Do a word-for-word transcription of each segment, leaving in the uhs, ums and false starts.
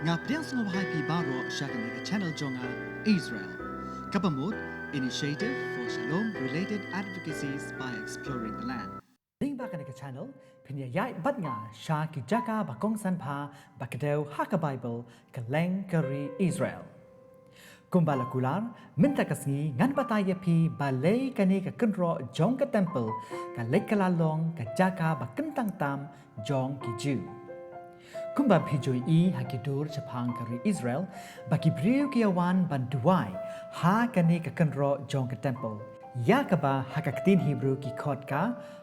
Nga pdiang sngewbha ïa phi baroh sha kane ka channel jong nga Israel. Kaba mut Initiative for Shalom Related Advocacies by Exploring the Land. Lyngba kane ka channel phin ïa ïaid bad nga sha ki jaka ba kongsan bha ba kdew ha ka Bible, kylleng ka ri Israel. Kumba la kular, mynta ka sngi ngan batai ïa phi balei kane ka kynroh jong ka temple ka leit ka la long ka jaka ba kyntang tam jong ki Jiw. Kumba phi ju ïohi ha ki dur shaphang ka ri Israel ba ki briew ki ïa wan ban duwai ha kane ka kynroh jong ka temple, ïa kaba ha ka ktien Hebrew ki khot ka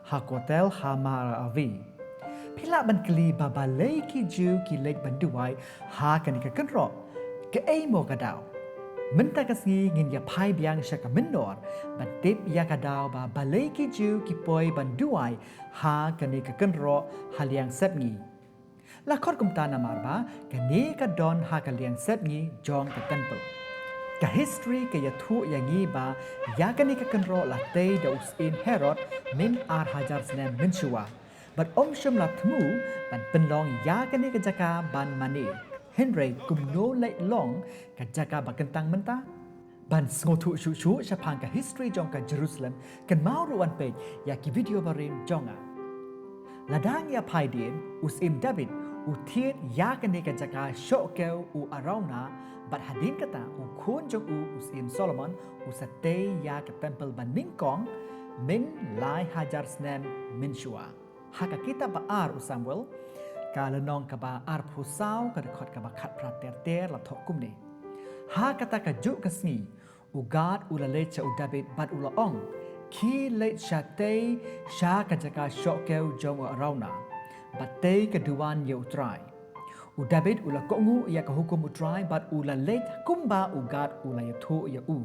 ha Kotel ha Ma'avi. Phi lah ban kylli ba balei ki Jiw ki leit ban duwai ha kane ka kynroh? Kaei mo ka daw? Mynta ka sngi ngin ïa phai biang sha ka mynnor ban tip ïa ka daw ba balei ki Jiw ki poi ban duwai ha kane ka kynroh ha liang sepngi. La khot kumta namar ba kane ka don ha ka liang sepngi jong ka temple. Ka history ka ïathuh ïa ngi ba ïa kane ka kynroh la tei da u syiem Herod mynta ar hajar snem mynshuwa. Bad ym shym la thmu ban pynlong ïa kane ka jaka ban mane. Hynrei kumno leit long ka jaka ba kyntang mynta? Ban sngewthuh shuh shuh shaphang ka history jong ka Jerusalem, kynmaw ruh ban peit ïa ki video barim jong nga. Lada ngi ïa phai dien, u syiem David u thied ïa kane ka jaka shoh kew u Arauna, bad hadien kata u khun jong u u syiem Solomon u sa tei ïa ka temple ba nyngkong mynta lai hajar snem mynshuwa. Ha ka kitab ba ar u Samuel, ka lynnong kaba arphew saw, ka dkhot kaba khatphra ter ter la thoh kumne: Ha kata ka juh ka sngi u Gad u la leit sha u David bad u la ong, khie leit sha tei sha ka jaka shoh kew jong u Arauna, bad tei ka duwan ïa U Trai. U David u la kohnguh ïa ka hukum U Trai bad u la leit kumba u Gad u la ïathuh ïa u.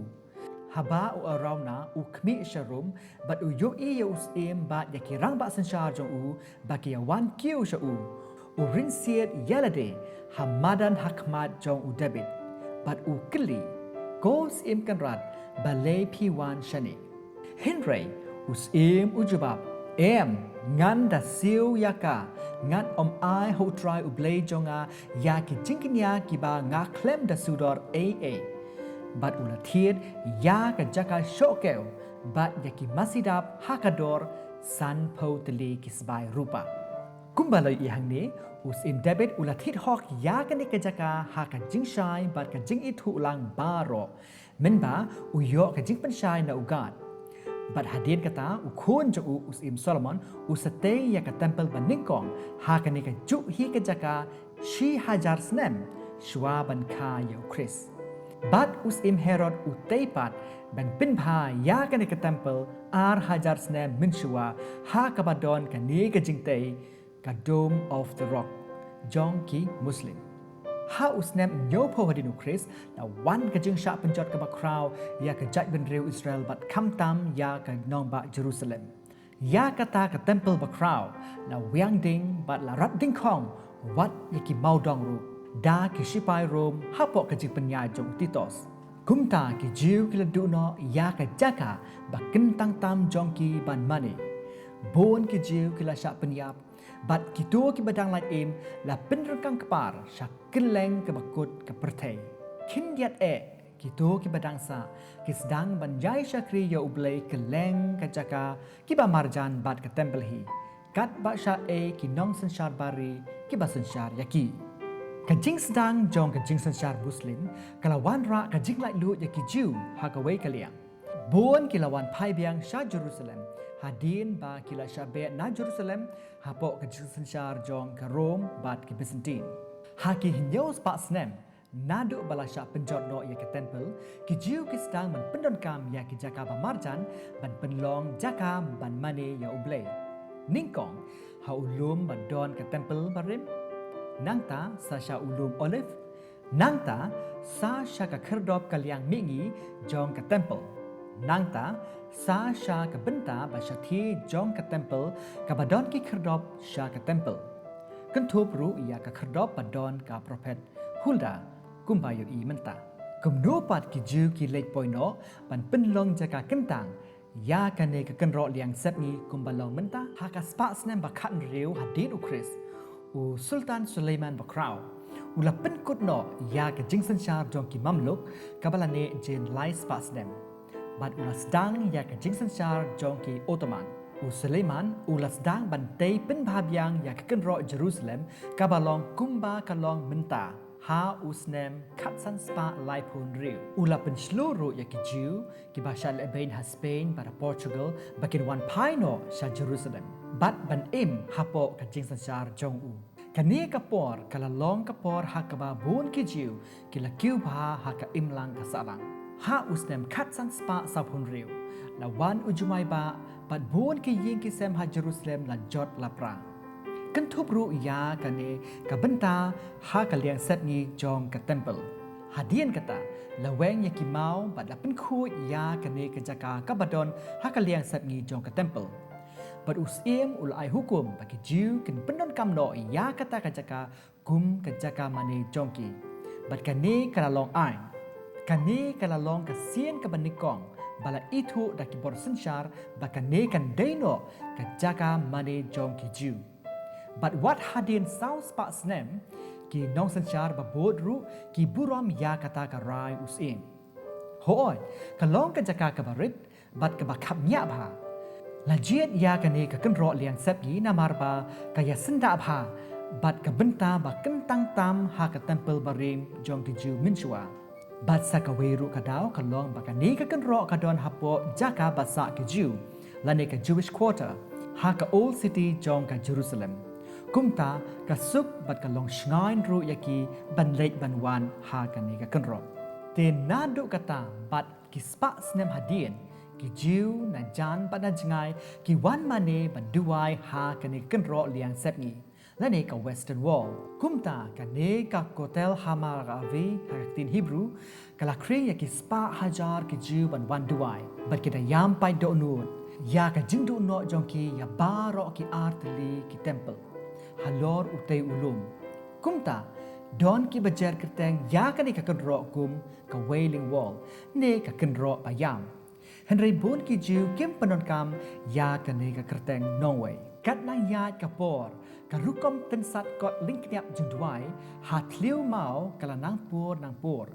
Haba u Arauna u khmih sharum bad u ïohi ïa u syiem bad ïa ki rangbah synshar jong u ba ki ïa wan kiew sha u, u rynsied ïa lade ha madan ha khmat jong u David, bad u kylli, Ko syiem kynrad, balei phi wan shane? Hynrei u syiem u jubab, Em, ngan da siew ïa ka, ngan ym ai ha U Trai U Blei jong nga ïa ki jingkñia kiba nga khlem da sudor ei ei. Bad u la thied ïa ka jaka shoh kew bad ïa ki masi dap ha ka dor, sanphew tylli ki sbai rupa. Kumba la ïohi hangne, u syiem David u la thied hok ïa kane ka jaka ha ka jingshai bad ka jingithuh lang baroh, mynba u ïoh ka jingpynshai na u Gad. Bad hadien kata u khun jong u u syiem Solomon u sa tei ïa ka temple ba nyngkong ha kane ka juh hi ka jaka shi hajar snem shuwa ban kha ïa u Khrist. Bad u syiem Herod u tei pat ban pynbha ïa kane ka temple ar hajar snem mynshuwa ha kaba don kane ka jingtei, ka Dome of the Rock jong ki Muslim. Ha u snem hynñiewphew hadien u Khrist la wan ka jingshah pynjot kaba khraw ïa ka jaitbynriew Israel bad khamtam ïa ka nongbah Jerusalem. Ïa kata ka temple ba khraw la wiang ding bad la rat dingkhong, wat ïa ki mawdong ruh, da ki shipai Rom hapoh ka jingpynïaid jong u Titus. Kumta ki Jiw ki la duh noh ïa ka jaka ba kyntang tam jong ki ban mane. Bun ki Jiw ki la shah pynïap, bad kito kiba dang lait im la pynryngkang kpar sha kylleng kaba kut ka pyrthei. Khyndiat eh, kito kiba dang sah ki sdang ban ïai shakri ïa U Blei kylleng ka jaka kiba marjan bad ka temple hi, katba shah ei ki nongsynshar bari kiba synshar ïa ki. Ka jingsdang jong ka jingsynshar Muslim ka la wanrah ka jinglaitluid ïa ki Jiw ha kawei ka liang. Bun ki la wan phai biang sha Jerusalem hadien ba ki la shah beh na Jerusalem hapoh ka jingsynshar jong ka Rom bad ki Byzantine. Ha ki hynñiew spah snem naduh ba la shah pynjot noh ïa ka temple, ki Jiw ki sdang ban pyndonkam ïa ki jaka ba marjan ban pynlong jaka ban mane ïa U Blei. Nyngkong ha u lum ba don ka temple barim, nangta sa sha u lum Olive, nangta sa sha ka khyrdop ka liang mihngi jong ka temple, nangta sa sha ka bynta ba shathie jong ka temple kaba don ki khyrdop sha ka temple. Kynthup ruh ïa ka khyrdop ba don ka prophet Hulda, kumba ïohi mynta. Kumno pat ki Jiw ki leit poi noh ban pynlong jaka kyntang ïa kane ka kynroh liang sepngi kumba long mynta? Ha ka spah snem ba khathynriew hadien u Khrist, u Sultan Suleiman ba khraw U la pynkut noh ïa ka jingsynshar jong ki Mamluk kaba la neh jin lai spah snem. Bad u la sdang ïa ka jingsynshar jong ki Ottoman. U Suleiman u la sdang ban tei pynbha biang ïa ka kynroh Jerusalem kaba long kumba ka long mynta ha u snem khatsan spah laiphew hynriew. U la pynshlur ruh ïa ki Jiw kiba shah lehbeiñ ha Spain bad ha Portugal ba kin wan phai noh sha Jerusalem bad ban im hapoh ka jingsynshar jong u. Kane ka por ka la long ka por ha kaba bun ki Jiw ki la kiew bha ha ka imlang ka sahlang. Ha u snem khatsan spah sawphew hynriew la wan u Jumai Bah bad bun ki ïing ki sem ha Jerusalem la jot la pra. Kynthup ruh ïa kane ka bynta ha ka liang sepngi jong ka templ. Hadien kata la weng ïa ki maw bad la pynkhuid ïa kane ka jaka kaba don ha ka liang sepngi jong ka templ. Bad u syiem u la ai hukum ba ki Jiw kin pyndonkam noh ïa kata ka jaka kum ka jaka mane jong ki. Bad kane ka la long aiñ. Kane ka la long ka sien kaba nyngkong ba la ithuh da ki bor synshar ba kane kan dei noh ka jaka mane jong ki Jiw. Bad wat hadien saw spah snem ki nongsynshar ba bud ruh ki burom ïa kata ka rai u syiem. Hooid, ka long ka jaka kaba rit bad kaba khapngiah bha. La jied ïa kane ka kynroh liang sepngi namar ba ka ïasyndah bha bad ka bynta ba kyntang tam ha ka templ barim jong ki Jiw mynshuwa. Bad sa kawei ruh ka daw ka long ba kane ka kynroh ka don hapoh jaka ba sah ki Jiw lane ka Jewish Quarter ha ka Old City jong ka Jerusalem. Kumta ka suk bad ka long shngaiñ ruh ïa ki ban leit ban wan ha kane ka kynroh. Te naduh kata bad ki spah snem hadien ki Jiw na jan bad na jngai ki wan mane ban duwai ha kane ka kynroh liang sepngi lane ka Western Wall. Kumta kane ka Kotel HaMaaravi ha ka ktien Hebrew ka la khring ïa ki spah hajar ki Jiw ban wan duwai bad ki da ïam paid dohnud ïa ka jingduh noh jong ki ïa baroh ki artylli ki templ halor utei u lum. Kumta don kiba jer kyrteng ïa kane ka kynroh kum ka Wailing Wall ne ka kynroh ba ïam. Hynrei bun ki Jiw kim pyndonkam ïa kane ka kyrteng nongwei. Katba ïaid ka por ka rukom tynsat kot lyngkniap jingduwai ha thliew maw ka la nang pur nang pur.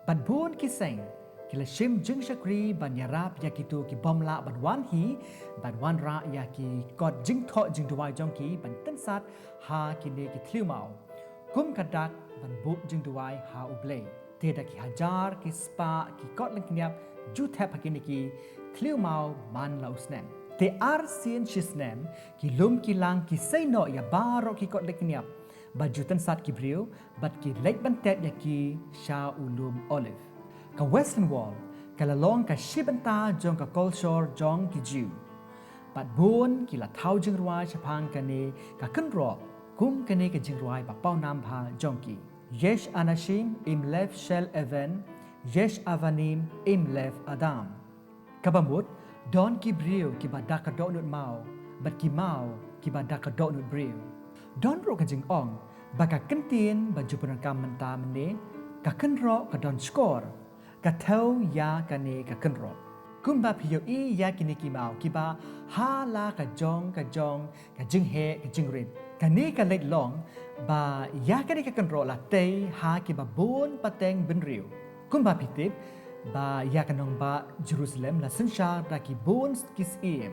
Bad bun ki seng ki la shim jingshakri ban ïarap ïa kito ki bym lah ban wan hi ban wanrah ïa ki kot jingthoh jingduwai jong ki ban tynsat ha kine ki thliew maw kum ka dak ban buh jingduwai ha U Blei. Te da ki hajar ki spah ki kot lyngkniap ju thep ha kine ki thliew maw man la u snem. Te arsien shisnem ki lum ki lang ki sei noh ïa baroh ki kot lyngkniap ba ju tynsat ki briew bad ki leit ban tep ïa ki sha u lum Olive. Ka Western Wall ka la long ka shi bynta jong ka kolshor jong ki Jiw. Bad bun ki la thaw jingrwai shaphang kane ka kynroh kum kane ka jingrwai ba pawnam bha jong ki. Yesh anashim im lev shel even, yesh avanim im lev adam. Kaba mut don ki briew kiba da ka dohnud maw bad ki maw kiba da ka dohnud briew. Don ruh ka jingong ba ka kyntien ba ju pyndonkam mynta mynne ka kynroh ka don shkor ka thew ïa kane ka kynroh. Kumba phi ïohi ïa kine ki maw kiba ha la ka jong ka jong ka jingheh ka jingrit. Kane ka leit long ba ïa kane ka kynroh la tei ha kiba bun pateng bynriew. Kumba phi tip ba ïa ka nongbah Jerusalem la synshar da ki bun ki syiem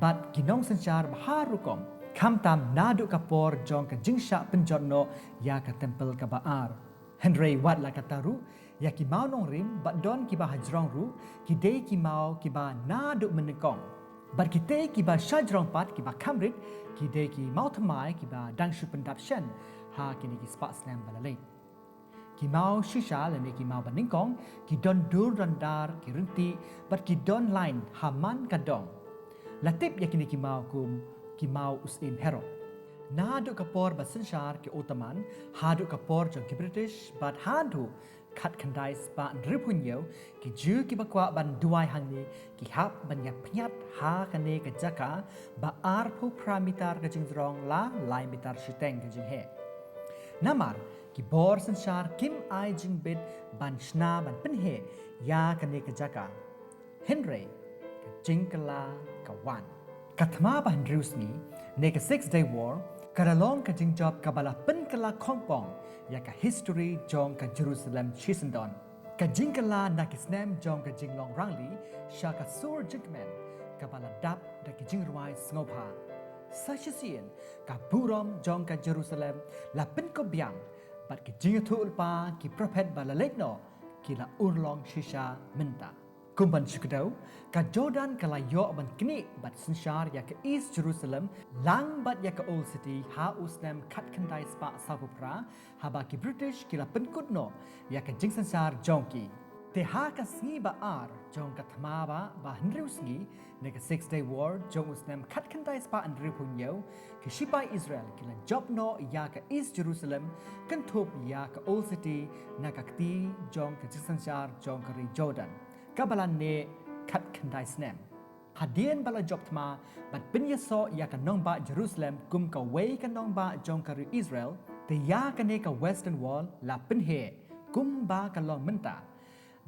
bad ki nongsynshar ba har rukom. Khamtam naduh ka por jong ka jingshah pynjot noh ïa ka templ kaba ar. Hynrei wat la katta ruh ïa ki maw nongrim bad don kiba hajrong ruh ki dei ki maw kiba naduh mynnyngkong. Bad kitei kiba shajrong pat kiba kham rit ki dei ki maw thymmai kiba dang shu pyndap shen ha kine ki spah snem ba la leit. Ki maw shisha lane ki maw ba nyngkong ki don dur don dar ki rynti bad ki don lain ha man ka dong. La tip ïa kine ki maw kum ki maw u syiem Herod. Naduh ka por ba synshar ki Ottoman haduh ka por jong ki British bad haduh khatkhyndai spah hynriewphew hynñiew ki Jiw kiba kwah ban duwai hangne ki hap ban ïa pynïap ha kane ka jaka ba arphew phra mitar ka jingjrong la lai mitar shiteng ka jingheh. Namar ki bor synshar kim ai jingbit ban shna ban pynheh ïa kane ka jaka. Hynrei ka jingkylla ka wan. Ka thma ba hynriew sngi ne ka Six Day War Ka la long ka jingjop kaba la pynkylla khongpong ïa ka history jong ka Jerusalem shisyndon. Ka jingkylla na ki snem jong ka jinglong rangli sha ka sur jingkmen kaba la dap da ki jingrwai sngewbha. Sa shisien ka burom jong ka Jerusalem la pynkup biang bad ki jingïathuhlypa ki prophet ba la leit noh ki la urlong shisha mynta. Kum ban shu kdew, ka Jordan ka la ïoh ban knieh bad synshar ïa ka East Jerusalem lang bad ïa ka Old City ha u snem khatkhyndai spah sawphew phra, haba ki British ki la pynkut noh ïa ka jingsynshar jong ki. Te ha ka sngi ba ar jong ka thma ba ba hynriew sngi ne ka Six Day War jong u snem khatkhyndai spah hynriewphew hynñiew, ki shipai Israel ki la jop noh ïa ka East Jerusalem kynthup ïa ka Old City na ka kti jong ka jingsynshar jong ka ri Jordan, kaba la neh khatkhyndai snem. Hadien ba la jop thma bad pynïasoh ïa ka nongbah Jerusalem kum kawei ka nongbah jong ka ri Israel, te ïa kane ka Western Wall la pynheh kumba ka long mynta.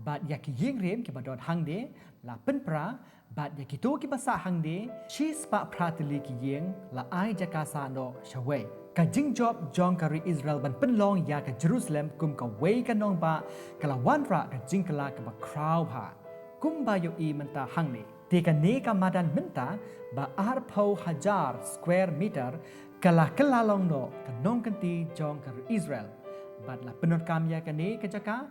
Bad ïa ki ïingrem kiba don hangne la pynpra, bad ïa kito kiba sah hangne, shispah phra tylli ki ïing la ai jaka sah noh shawei. Ka jingjop jong ka ri Israel ban pynlong ïa ka Jerusalem kum kawei ka nongbah ka la wanrah ka jingkylla kaba khraw bha, kumba ïohi mynta hangne. Te kane ka madan mynta ba arphew hajar square meter ka la kylla long noh ka nongkynti jong ka ri Israel. Bad la pyndonkam ïa kane ka jaka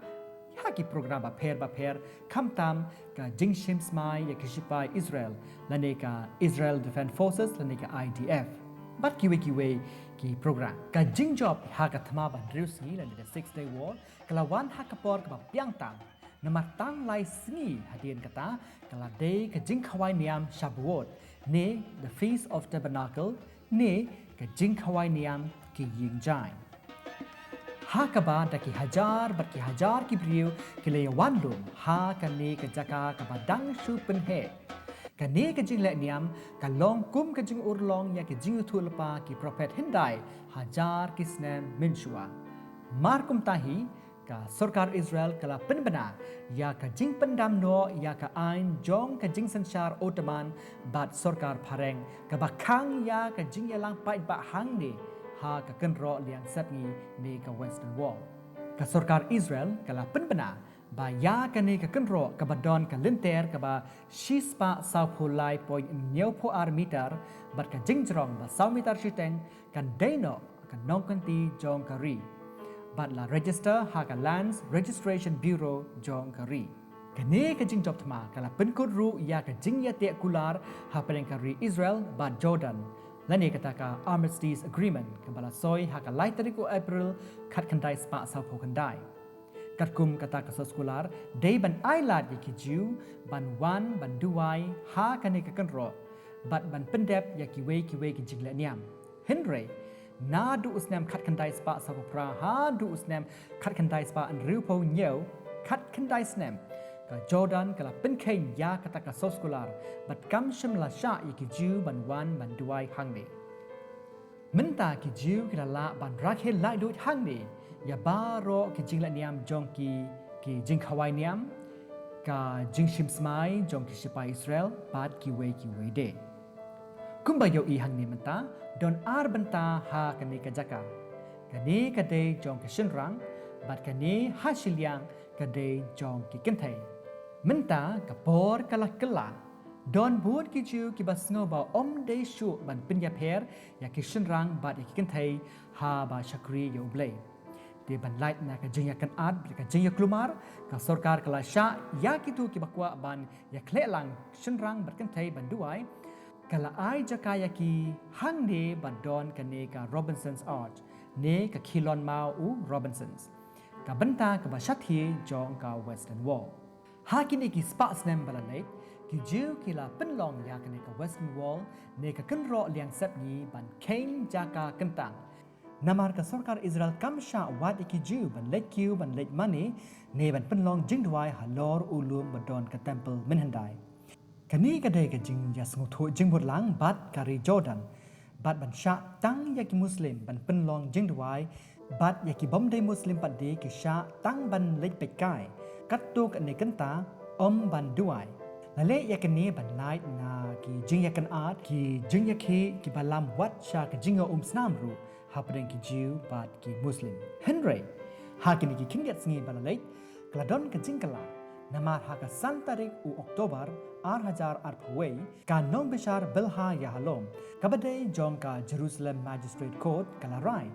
ha ki program bapher bapher, khamtam ka jingshim smai ïa ki shipai Israel lane ka Israel Defense Forces lane ka I D F, bad kiwei kiwei ki program. Ka jingjop ha ka thma ba hynriew sngi lane the Six Day War ka la wan ha ka por kaba biang tam. Namar tang lai sngi hadien kata ka la dei ka jingkhawai niam Shavuot, ne the Feast of Tabernacle, ne ka jingkhawai niam ki ïing jaiñ. Ha kaba da ki hajar bad ki hajar ki briew ki la ïawan lum ha kane ka jaka kaba dang shu pynheh. Kane ka jingleh niam ka long kum ka jingurlong ïa ka jingïathuhlypa ki prophet hyndai hajar ki snem mynshuwa. Mar kumta hi, ka sorkar Israel ka la pynbna ïa ka jingpyndam noh ïa ka aiñ jong ka jingsynshar Ottoman bad sorkar phareng, kaba khang ïa ka jingïalang paidbah hangne ha ka kynroh liang sepngi ne ka Western Wall. Ka sorkar Israel ka la pynbna ba ïa kane ka kynroh kaba don ka lynter kaba shispah sawphew lai point hynñiewphew ar meter bad ka jingjrong ba saw meter shiteng kan dei noh ka nongkynti jong ka ri, bad la register ha ka Lands Registration Bureau jong ka ri. Kane ka jingjop thma ka la pynkut ruh ïa ka jingïateh kular hapdeng ka ri Israel bad Jordan, lane kata ka Armistice Agreement kaba la soi ha ka lai tarik u April khatkhyndai spah sawphew khyndai. Katkum kata ka soskular dei ban ai lad ïa ki Jiw ban wan ban duwai ha kane ka kynroh bad ban pyndep ïa kiwei kiwei ki jingleh niam. Hynrei naduh u snem khatkhyndai spah sawphew phra haduh u snem khatkhyndai spah hynriewphew hynñiew, khatkhyndai snem, ka Jordan ka la pynkheiñ ïa kata ka soskular bad kam shym la shah ïa ki Jiw ban wan ban duwai hangne. Mynta ki Jiw ki la lah ban rakhe laitluid hangne ïa baroh ki jingleh niam jong ki, ki jingkhawai niam, ka jingshim smai jong ki shipai Israel bad kiwei kiwei de. Kumba ïohi hangne mynta don ar bynta ha kane ka jaka. Kane ka dei jong ki shynrang bad kane ha shiliang ka dei jong ki kynthei. Mynta ka por ka la kylla. Don bun ki Jiw kiba sngew ba ym dei shuh ban pynïapher ïa ki shynrang bad ïa ki kynthei haba shakri ïa U Blei. Te ban lait na ka jingïakynad bad ka jingïakulmar, ka sorkar ka la shah ïa kito kiba kwah ban ïakhleh lang shynrang bad kynthei ban duwai, ka la ai jaka ïa ki hangne ba don kane ka Robinson's Arch, ne ka khilon maw u Robinson's, ka bynta kaba shathie jong ka Western Wall. Ha kine ki spah snem ba la leit, ki Jiw ki la pynlong ïa kane ka Western Wall ne ka kynroh liang sepngi ban kheiñ jaka kyntang. Namar ka sorkar Israel kam shah wad ïa ki Jiw ban leit kiew ban leit mane ne ban pynlong jingduwai halor u lum ba don ka temple mynhyndai. Kane ka dei ka jingïasngewthuh jingmut lang bad ka ri Jordan, bad ban shah tang ïa ki Muslim ban pynlong jingduwai, bad ïa ki bym dei Muslim pat de ki shah tang ban leit peitkai, katto katne kynta ym ban duwai. La leh ïa kane ban lait na ki jingïakynad, ki jingïakhih kiba lam wat sha ka jingïaumsnam ruh hapdeng ki Jiw bad ki Muslim. Hynrei ha kine ki khyndiat sngi ba la leit, ka la don ka jingkylla, namar ha ka san tarik u October ar hajar arphew wei, ka nongbishar Bilha Yahalom, kaba dei jong ka Jerusalem Magistrate Court, ka la rai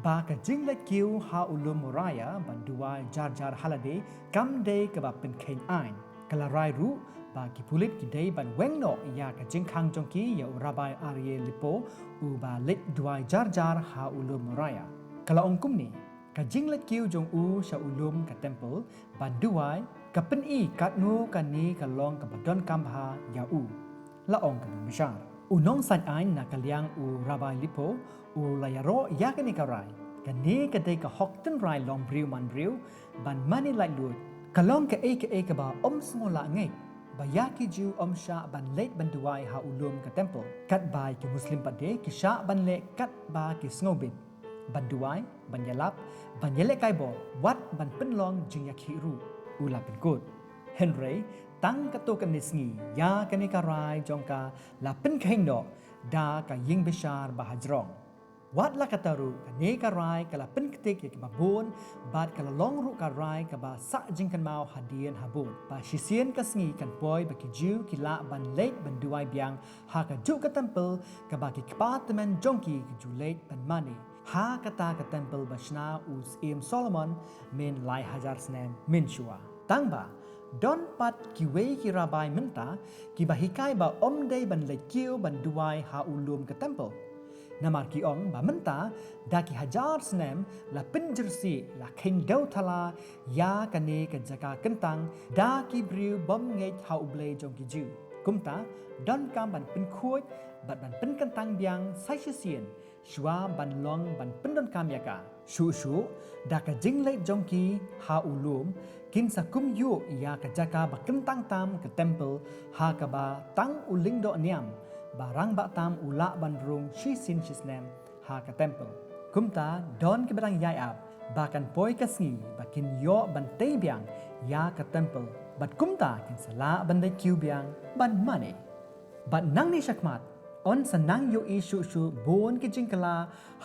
ba ka jingleit kiew ha u lum Moriah ban duwai jar jar halade kam dei kaba pynkheiñ aiñ. Ka la rai ruh ba ki pulit ki dei ban weng noh ïa ka jingkhang jong ki ïa u Rabbi Aryeh Lipo, uba leit duwai jar jar ha u lum Moriah. Ka la ong kumne: Ka jingleit kiew jong u sha u lum ka temple ban duwai, ka pyni katno kane ka long kaba donkam bha ïa u, la ong ka nongbishar. U nongsaiñ aiñ na ka liang u Rabbi Lipo u la ïaroh ïa kane ka rai. Kane ka dei ka hok tynrai long briew man briew ban mane laitluid. Ka long kaei kaei kaba ym sngewlah ngeit ba ïa ki Jiw ym shah ban leit ban duwai ha u lum ka temple, katba ïa ki Muslim pat de ki shah ban leh katba ki sngewbit, ban duwai, ban ïalap, ban ïalehkai bor, wat ban pynlong jingïakhih ruh, u la pynkut. Hynrei tang katto katne sngi, ïa kane ka rai jong ka la pynkheiñ noh da ka ïingbishar ba hajrong. Wat la katta ruh, kane ka rai ka la pynktik ïa kiba bun, bad ka la long ruh ka rai kaba sah jingkynmaw hadien habud, ba shisien ka sngi kan poi ba ki Jiw ki lah ban leit ban duwai biang ha kajuh ka temple kaba ki kpa tymmen jong ki ki ju leit ban mane, ha kata ka temple ba shna u Syiem Solomon myn lai hajar snem mynshuwa. Tangba don pat kiwei ki rabbi mynta kiba hikai ba ym dei ban leit kiew ban duwai ha u lum ka temple, namar ki ong ba mynta da ki hajar snem la pynjyrsieh, la kheiñ dew thala ïa kane ka jaka kyntang da ki briew bym ngeit ha U Blei jong ki Jiw. Kumta donkam ban pynkhuid bad ban pynkyntang biang sa shisien shuwa ban long ban pyndonkam ïa ka. Shuh shuh da ka jingleit jong ki ha u lum, kin sa kum ïuh ïa ka jaka ba kyntang tam ka temple, ha kaba tang u lyngdoh niam ba rangbah tam u lah ban rung shisien shisnem ha ka temple. Kumta don kiba dang ïai ap ba kan poi ka sngi ba kin ïoh ban tei biang ïa ka temple, bad kumta kin sa lah ban leit kiew biang ban mane. Bad nangne shakhmat, yn sa nang ïohi shuh shuh bun ki jingkylla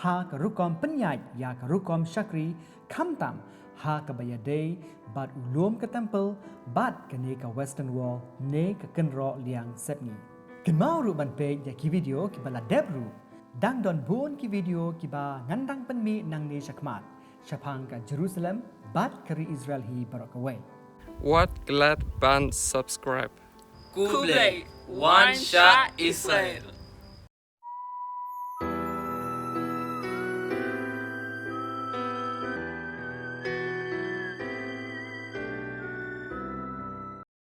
ha ka rukom pynïaid ïa ka rukom shakri, khamtam ha kaba ïadei bad u lum ka temple bad kane ka Western Wall ne ka kynroh liang sepngi. Kynmaw ruh ban peit ïa ki video kiba la dep ruh. Dang don bun ki video kiba ngan dang pynmih nangne shakhmat shaphang ka Jerusalem bad ka ri Israel hi baroh kawei. Wat klet ban subscribe. Khublei, wan sha Israel.